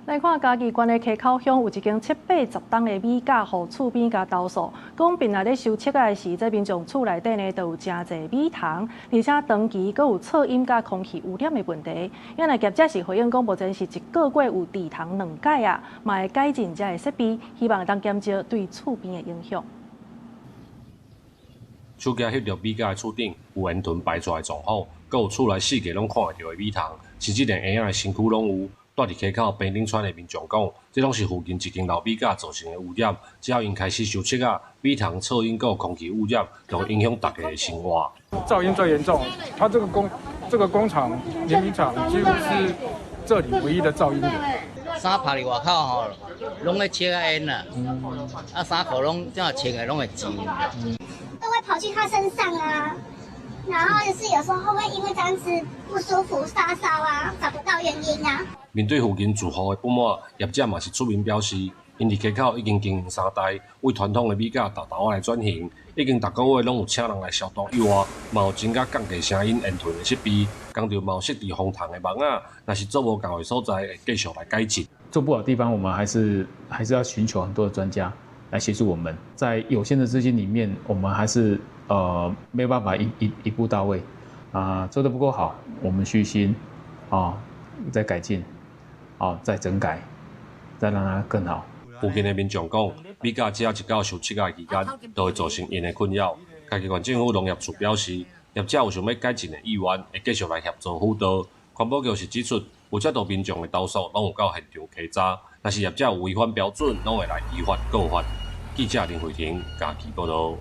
來看嘉義縣的溪口鄉有一間七八十冬的米甲，予厝邊共投訴，講平日咧收粟仔的時，這民眾厝內底呢都有誠濟米蟲，而且長期閣有噪音佮空氣污染的問題。原來業者是回應講，目前是一個月有除蟲兩擺啊，嘛會改進這个設備，希望會當減少對厝邊的影響。手舉翕著米甲的厝頂有煙塵排出來狀況，閣有厝內四界攏看會著的米蟲，甚至連嬰仔的身軀攏有。住佇溪口平頂村的民眾講，這攏是附近一間老米甲造成的污染。只要𪜶開始收粟仔，米蟲、噪音閣有空氣污染，就會影響大家的生活。噪音最嚴重，它這個工廠碾米廠幾乎是這裡唯一的噪音源。衫曬佇外口吼，攏咧粟仔煙啦，啊衫褲攏這樣穿的攏會髒。都會跑去他身上啊，然後就是有時候會因為這樣子不舒服發燒啊，找不到原因啊。面對附近住戶的不滿，業者嘛是出面表示，𪜶佇溪口已經經營三代，為傳統的米甲沓沓仔來轉型，已經逐個月攏有請人來消毒以外，嘛有增加降低聲音煙塵的設備，工廠嘛有設置防蟲的網仔，若是做無夠的所在，會繼續來改進。做不好的地方，我們還是要尋求很多的專家來協助我們。在有限的資金裡面，我們還是沒有辦法一步到位啊，做得不夠好，我們虛心啊，再改進。哦，再整改，再讓它更好。附近的民眾講，米甲只要一到收粟仔的期間，就會造成𪜶的困擾。嘉義縣政府農業處表示，業者有想欲改進的意願，會繼續來協助輔導。環保局是指出，有遮多民眾的投訴，攏有到現場稽查，若是業者有違反標準，攏會來依法告發。記者林慧婷嘉義報導。